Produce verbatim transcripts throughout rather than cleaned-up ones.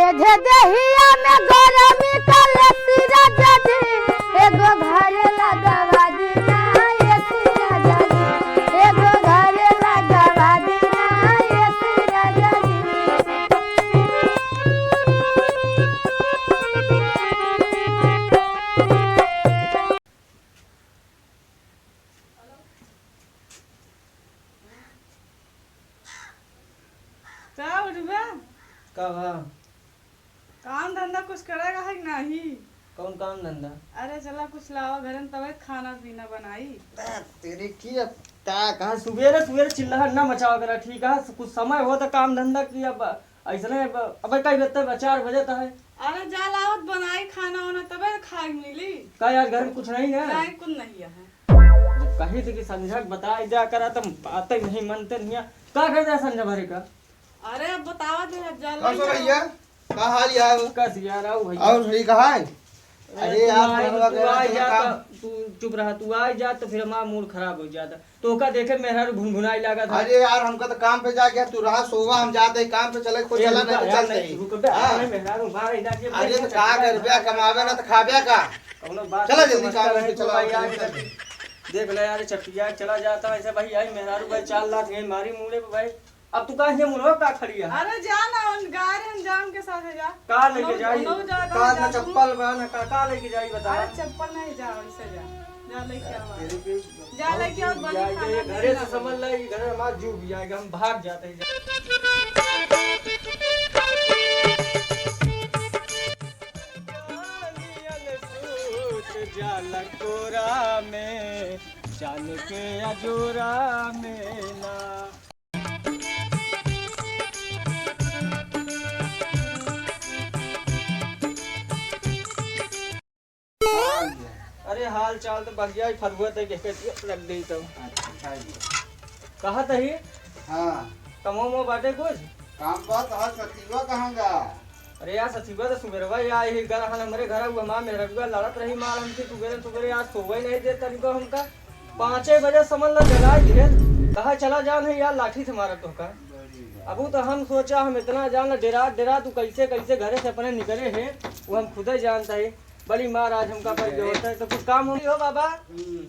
जे देहिया में गरमी का लेसी राजा जी, एगो घरे लगवा दी ना एसी राजा जी, एगो घरे लगवा दी ना एसी राजा जी। का उठबा? का बा? काम धंधा कुछ करेगा है कि नहीं? कौन काम धंधा? अरे चला कुछ लावा घरे में, तबे खाना पीना बनाई। आ, तेरे की अब ता कहाँ सुबेरे सुबेरे चिल्लाहट ना मचावा करा, ठीक है? कुछ समय हो तो काम धंधा की, अब ऐसने अब, अबे कई बजते बा, चार बजे तो है। अरे जा लावत बनाई खाना वाना, तबे तो खाए मिली। का यार घर में कुछ नहीं ना? नहीं, कुछ नहीं है। जब कही थी कि संझा के बताई जा करा, तुम बातें नहीं मनते नहीं है। का कर दे संझा भरे का? अरे अब बतावा दे, अब जा और ले सब जा। भैया, का हाल यार? का सियारा हो भैया? और सही कहा है? अरे अरे तू यार, आ, घरवा तू के आ रहा जा काम। तो, तू चुप रहा, तू आ जा तो फिर हमारा मूड खराब हो जाता। तो का देखे मेहरारू भुनभुनाई लागत है। अरे यार, हमका तो काम पे जाके तू रहा सोवा, हम जाते ही काम पे चले, कोई ए, चला रुका नहीं तो यार, चलते नहीं, ही। रुक बे, हाँ। अरे मेहरारू मारे इधर के अरे तो का करबे, कमावे ना तो खाबे का? कौनो बात चला नहीं, जल्दी समझता काम नहीं पे तू चला, भाई, चला, यार, चला। देख ले यार, चटिया चला जाता है ऐसे भाई, आई मेहरारू भाई चार लाख यही मारी मूड़े पे भाई। अब तू काहे मुड़वा का खड़ी है? अरे जा ना, उन गाय रहे, हम जा उनके साथ है जा। का लेके हम जाई? उन्हों जा, का हम ना जा, चप्पल बा ना का, का लेके जाई बता? अरे चप्पल नहीं, जा वैसे जा। जा लेके आओ। तेरे पे जा लेके आओ, बहुत बनी या खाना ये घरे से पीना। समझ ला, ये घरे हमार जू भी आएगा, हम भाग जाते हैं। जाला कोरा में, चांद के अजोरा में ना। अरे हाल चाल तो बढ़िया ही, फरुआ तक के रख दी तो। अच्छा, अच्छा। कहा तही? हाँ। कमो मो बाटे कुछ? काम बा, तहार सतीवा कहाँ गा? अरे यार, सतीवा तो सुबेरवा या यही घर हन हमरे घर, वो हमार मेहररुआ लड़त रही माल हमसे सुबेरे सुबेरे, आज सोवे नहीं दे तनिको हमका। पाँचे बजे समझ ला जगाई दिहे, कहा चला जान है यार, लाठी से मारत तो का। अब वो तो हम सोचा, हम इतना जान ला डेरा डेरा तू कैसे कैसे घरे से अपने निकले है, वो हम खुदे जानता है। बड़ी मार आज हमका पड़ गयो होता है, तो कुछ काम हो बाबा? हम्म।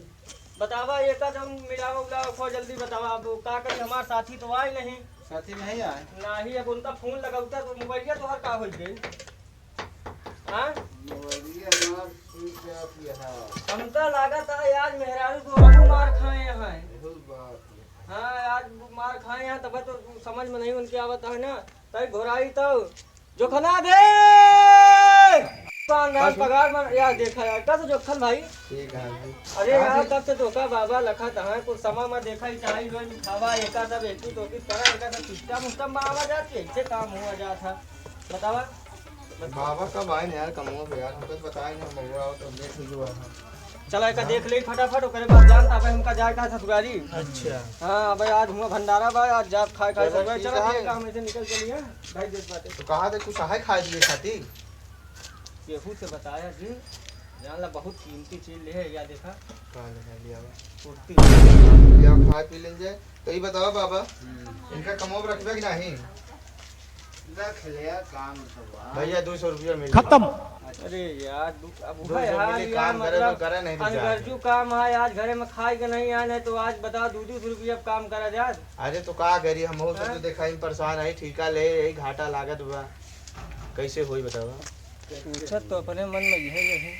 बतावा, एका जब मिलावा उलावा को जल्दी बतावा, अब का करी, हमार साथी तो आए नहीं। साथी नहीं आए? नहीं, अब उनका फोन लगौता तो मोबाइलिया तोहार का हो गई? हाँ? मोबाइलिया हमार switch off यहाँ। हमका लागत है आज मेहरारू को हमहू मार खाए हैं। बहुत बात है। हाँ, आज मार खाए हैं, तब तो समझ में नहीं उनके आवत है ना। तई घोराई तो जोखना दे। दुकानदार बस। पगार में, या देखा यार, कस जोखन भाई? ठीक है जी। अरे कहाँ यार, से? कब से धोखा बाबा लखा तहाँ कुछ समा में देखा ही चाही, लोग खावा, एका सब एकी तोकी करा, एका सब system उस्टम बनावा जात है, ऐसे काम हुआ जात है। बतावा। बाबा कब आए ना यार, कमवा पे यार, हमको तो बताए नहीं, हम हुआ तो लेट हो गया है। चला, एका देख ले फटाफट, ओकरे बाद जान, तबे हमका जाए का ससुरारी। अच्छा। हाँ, अबे आज हुआ भंडारा बा, आज जात खाए खाए चलो, सब, ठीक चला, है। ठीक है, हम ऐसे निकल चलिए, भाई देख बाटे। तो कहा थे कुछ आहे खाए पिए खातिर? केहू से बताया जी, जान ला बहुत कीमती चीज ले है, या देखा। का ले है, लिया बा? कुर्ती। या खाए पी ले जाए। तो ये बताओ बाबा, हम्म। इनका कमो रखबे कि नहीं? रख ले यार, काम तो बा। भैया, दो सौ रुपया मिल खत्म। अरे यार, दु-, अब दो उहे सौ हाल मिले, यार, काम करे तो मतलब, करे, नहीं तो जाए। अनगरजू काम है, आज घरे में खाए के नहीं आए, नहीं तो आज बताओ, दो दो सौ रुपया काम करा जात। अरे तो का करी, हम हो सब हाँ? तो देखा ही परेशान है, ठीका ले, यही घाटा लागत बा, कैसे होई बतावा? पूछत तो अपने मन में यह है,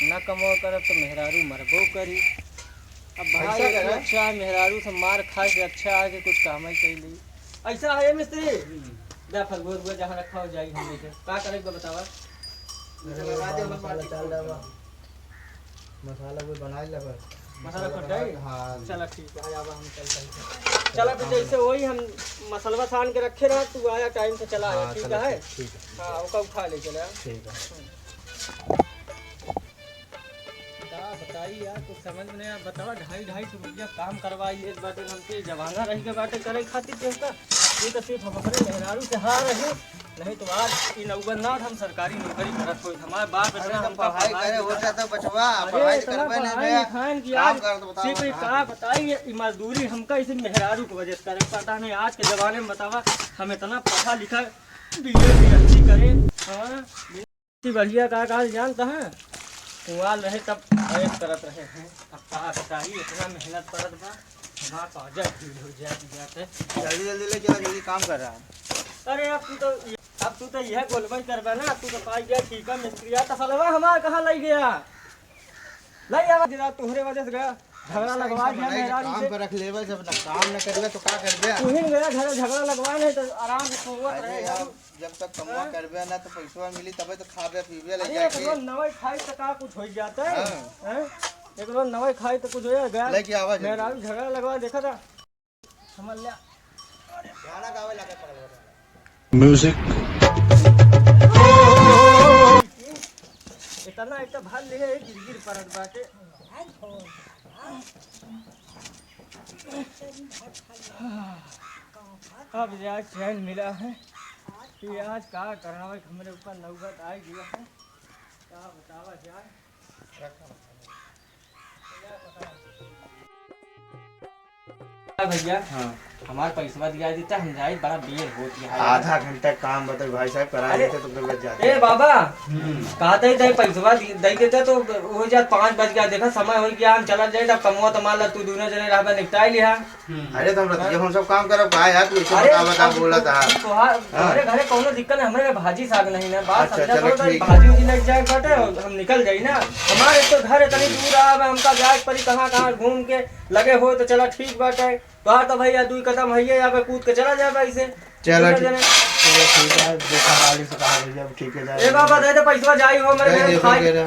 ना कमवा करब तो मेहरारू मरबो करी। अब भाई ऐसा एक करा? अच्छा है, मेहरारू से मार खाए से अच्छा है कि कुछ काम ही कर ली। ऐसा है मिस्त्री, हम्म। जा फलगोर हुआ जहाँ रखा हो जाई हम लेके। का करे के बतावा? अरे मसाला मसाला डाल दे बा। मसाला कोई बनाए ले बा। मसाला मसाला खट जाई? बना, हाँ। चला ठीक है, अब हम चलते हैं। चला तो जैसे वही हम मसलवा छान के रखे रहा, तू आया टाइम से चला आया, हाँ, ठीक चलो, है? ठीक, ठीक है। हाँ, ओका उठा ले चला। ठीक है। का बताई यार, कुछ समझ में नहीं आ। बतावा, ढाई ढाई सौ रुपया काम करवाई लेत बाटे हमसे, जमाना रह के बाटे करे खातिर केहू का। ये तो सिर्फ हम अपने मेहरारू से हार रहे, नहीं तो आज ई नौबत ना हम सरकारी नौकरी करत होई। हमारे बाप अरे इतना तो हमका पढ़ाई पढ़ाई करे लिखा। होता तो बचवा, अरे पढ़ाई तो इतना करबे नहीं पढ़ाई बे। लिखाई कि काम आज कर तो बताओ सिर्फ कहाँ का से? बताई, ये मजदूरी हमका इसे मेहरारू की वजह से करे। पता नहीं आज के जमाने में बतावा, हम इतना पढ़ा लिखा बीए बीएससी करे, हाँ, इतनी बढ़िया का काज जानता है, कुआल रहे तब ऐश करत रहे हैं। अब का बताई, इतना मेहनत करत बा, हमार पाजा ढील हो जाए, जाते। जल्दी जल्दी लेके आ, जल्दी काम कर रहा है। अरे अब तू तो, अब तू तो यह गोलबई करबा ना, तू तो पाई गया ठीक है मिस्त्री, आ तसलवा हमार कहाँ लई गया? लई आवा जरा, तोहरे वजह से गया, झगड़ा लगवा दिया मेहरारू से। काम पर रख लेबे, जब न काम न करबे तो का करबे? तू ही गया घर झगड़ा लगवा, नहीं तो आराम से सोवत रहे यार। जब तक कमवा करबे ना तो पैसवा मिली, तबे तो खाबे पीबे ले अरे, एक जाके। रोज नवाई खाई तो का कुछ हो जाता है? हाँ। हैं? एक रोज नवाई खाई तो कुछ हो जाए, गया लेके आवा जल्दी। मेहरारू झगड़ा लगवा देखा था। हमर ल्या। गाना गावे लागे पगलवा। Music। इतना, इतना भर ले है, गिर गिर परत बाटे। अब जा चैन मिला है कि आज का करावे, हमरे ऊपर नौबत आ गया है। का बतावा जाए? हाँ भैया, हाँ। हमार पैसवा दिया देता, हम जाई, बड़ा बेर होत है। आधा घंटा काम बता भाई साहब, करा अरे, लेते तो फिर बच जाते। ए बाबा, हम्म। कहते ही तय पैसवा दि-, दे देता तो हो जात, पाँच बज गया, देखा समय हो गया, हम चला जाए, तब कमवा तो मान ला तू दोनों जने रहबे निपटाई लिहा। हम्म। अरे तो हम रतिया हम सब काम करब का यार, तू ऐसे अरे बता, बता, अब बोला था। तोहार, हाँ। हमरे घरे कौनो दिक्कत नहीं, हमरे घरे भाजी साग नहीं ना, बात अच्छा, समझा चलो करो, ठीक। भाजी उजी लेके जाए बाटे, हम निकल जाई ना। हमारे तो घर इतनी दूर आवे, हमका जाए पड़ी कहाँ कहाँ घूम के, लगे हो तो चला ठीक बाटे। तोहार तो भैया दुई कदम है, यहाँ पे कूद के चला जाए ऐसे। चलो दोनों ठीक, जने। चलो ठीक है, देखा हाली से कहा भैया, अब ठीक है, जाए। ए बाबा, दे दे पैसवा, जाई हो, मेरे दे घर दे, खाई। दे दे।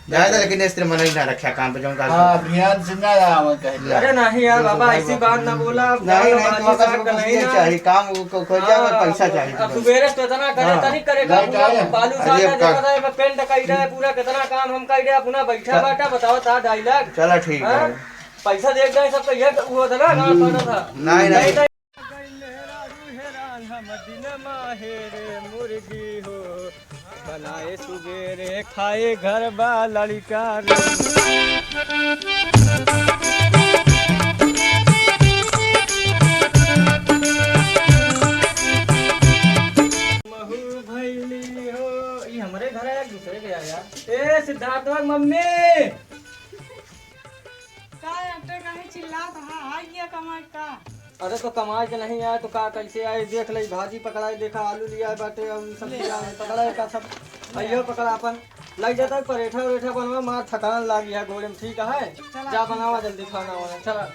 जाए दे, लेकिन इस तरह मन ही ना रखा काम पे, जौन का हाँ, ध्यान से ना आवे कहे। अरे नहीं यार बाबा, ऐसी बात ना बोला, अब नहीं, जाओ, नहीं, बाजी तुम्हारे साथ पास का कुछ नहीं नहीं ना। चाहिए, काम को, को, को क्या, हाँ, पैसा चाहिए अब तुम्हें। सुबेरे से तो इतना करे, हाँ। तनिक करे, का नहीं, पूरा क्या है? बालू अरे, साथ का देखा था, मैं पेंट कई रहा है, पूरा कितना काम हम कई रहा, अपना बैठा का बाटा, बताओ ता डायलॉग। चला ठीक हाँ? है। पैसा देख जाए सबका, ये वो था ना, गाँव पाना था। नहीं, नहीं। नहीं, नहीं। गई मेहरारू हेरान हम दिन माहे रे मुर्गी हो, बनाए सुबेरे खाए घर बा लड़का रे। महू भैली हो, ई हमरे घर है, दूसरे के आया। ए सिद्धार्थ मम्मी, का डॉक्टर काहे चिल्लात हा? आ गया कमाई का? अरे तो कमाई के नहीं आए तो का कैसे आए? देख ले, भाजी पकड़ाए, देखा आलू लिया बाटे और सब ले। लिया है, पकड़ाए का सब। अइयो पकड़ा अपन, लग जाता है परेठा उरेठा बनवा, मार थकान लागी है गोड़े में, ठीक है? चला, जा ठीक बनावा है। जल्दी खाना वाना, चला।